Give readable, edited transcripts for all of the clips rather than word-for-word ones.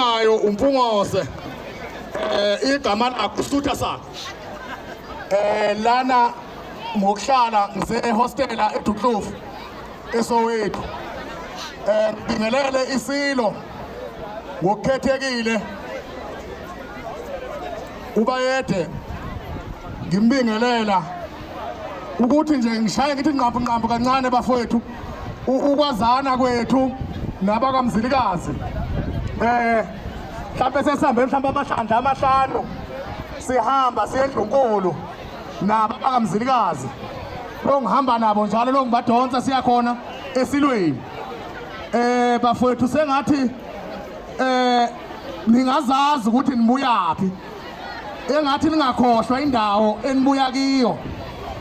Okhulumayo uMpungose, igama lakho usutha sakhe. Lana ngokuhlala ngise hostela eDukloof eSoweto. Ngibingelele isilo ngokukhethekile uBayede, ngimbingelela ukuthi nje ngishaye ngithi nqampu nqampu kancane bafowethu, ukwazana kwethu nabakaMzilikazi, mhlawumbe sesihambe mhlawumbe amahlandla amahlanu sihamba siye endlunkulu nabo abakaMzilikazi, lo ngihamba nabo njalo, lo ngibadonsa siyakhona esilweni. Bafowethu, sengathi ningazazi ukuthi nibuyaphi, engathi ningakhohlwa indawo enibuya kiyo,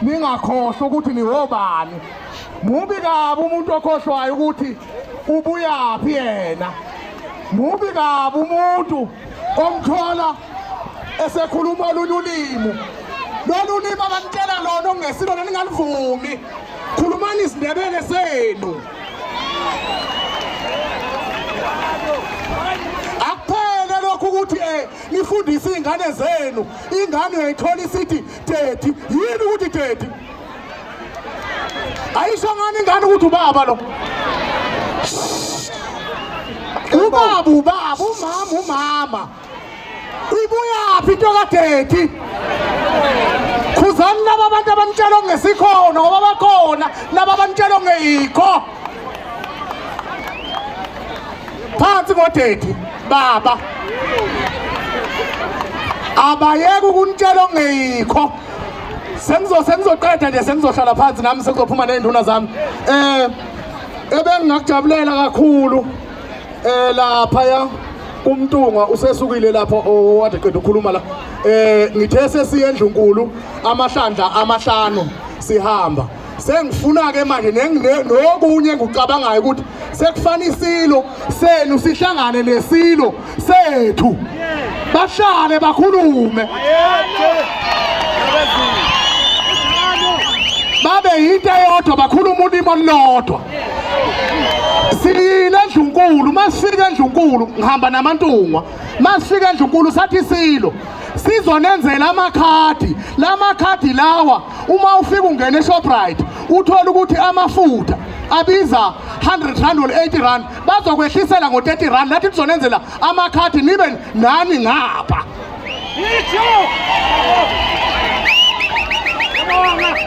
ningakhohlwa ukuthi niwobani. Mubi kabi umuntu okhohlwayo ukuthi ubuyaphi yena, mubi kabi umuntu omthola esekhuluma olunye ulimi. Lolu limi abanitshela lona okungesilona ningalivumi, khulumani isiNdebele senu. Akuphele lokhu ukuthi nifundise iy'ngane zenu. Ingane uyayithola isithi daddy. Yini ukuthi daddy? Ayisho ngani ingane ukuthi ubaba lo? Ubaba ubaba, umama umama. Ibuyaphi into kadaddy? Khuzani laba abantu abanitshela okungesikhona, ngoba bakhona laba abanitshela okungeyikho. Phansi ngodaddy, baba. Abayeke ukunitshela okungeyikho. Sengizoqeda nje, sengizohlala phansi nami, sekuzophuma ney'nduna zami. Ebengingakujabulela kakhulu lapha ya uMntungwa usesukile lapho owade qeda ukukhuluma la. Ngithe sesiye endlunkulu amahlandla amahlanu sihamba. Sengifuna ke manje nokunye engikucabangayo ukuthi sekufana isilo senu sihlangane nesilo sethu, bahlale bakhulume, babe yinto eyodwa, bakhuluma ulimi olulodwa. Siyile endlunkulu, masifika endlunkulu ngihamba naMantungwa, masifika endlunkulu sathi isilo sizonenzela amakhadi. La makhadi lawa, uma ufika ungena eShoprite uthola ukuthi amafutha abiza 100 rand or 80 rand, bazokwehlisela ngo-30 rand. Nathi sizonenzela amakhadi nibe nani ngapha.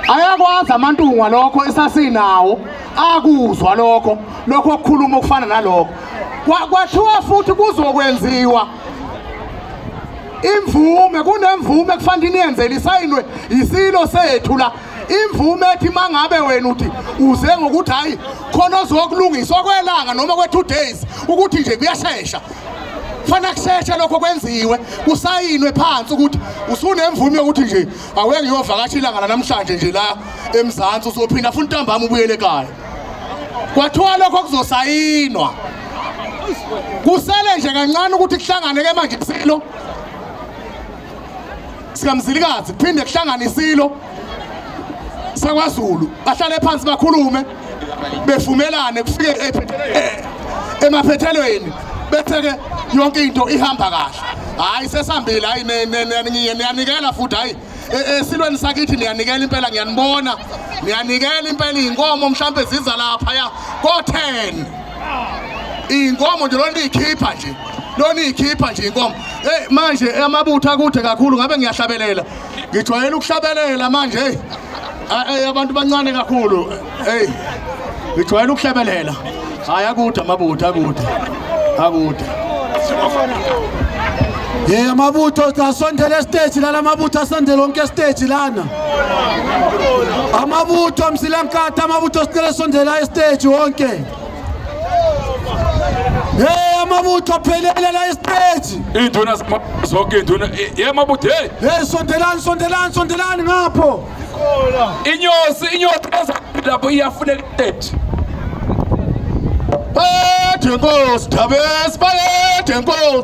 Ayakwazi aMantungwa lokho esasinawo, akuzwa lokho lokho okukhuluma okufana nalokho. Kwathiwa futhi kuzokwenziwa imvume, kunemvume kufanele niyenzele isayinwe isilo sethu la, imvume ethi mangabe wena uthi uze ngokuthi hayi khona ozokulungiswa kwelanga noma kwe-2 days, ukuthi nje kuyashesha, fanele kusheshe lokho kwenziwe, kusayinwe phansi ukuthi usunemvume yokuthi nje awuye ngiyovakasha ilanga la namhlanje nje la eMzansi, uzophinda futhi ntambama ubuyele ekhaya. Kwathiwa lokho kuzosayinwa. Kusele nje kancane ukuthi kuhlangane ke manje isilo sikaMzilikazi kuphinde kuhlangane isilo sakwaZulu, bahlale phansi bakhulume bevumelane, kufike emaphethelweni, bese-ke yonke into ihamba kahle. Hhayi sesihambile, hhayi niyanikela futhi, hhayi esilweni sakithi niyanikela impela, ngiyanibona niyanikela impela. Iy'nkomo mhlampe ziza laphaya ko-10 iy'nkomo nje, lona iyikhipha nje, lona iyikhipha nje inkomo. Hey, manje amabutho akude kakhulu, ngabe ngiyahlabelela, ngijwayele ukuhlabelela manje. Hey, abantu bancane kakhulu. Hey, ngijwayele ukuhlabelela. Hayi, akude amabutho, akude, akude. Ye amabutho asondele stage lana, amabutho asondele wonke stage lana. Amabutho Msilankatha, amabutho sicela sondela stage wonke. Hey, amabutho aphelele la stage. Induna zonke, induna yemabutho, hey. Hey, sondelani, sondelani, sondelani ngapho. Inyosi, inyosi lapho iyafuneka stage. Bayede Nkosi, Thabesi, bayede Nkosi.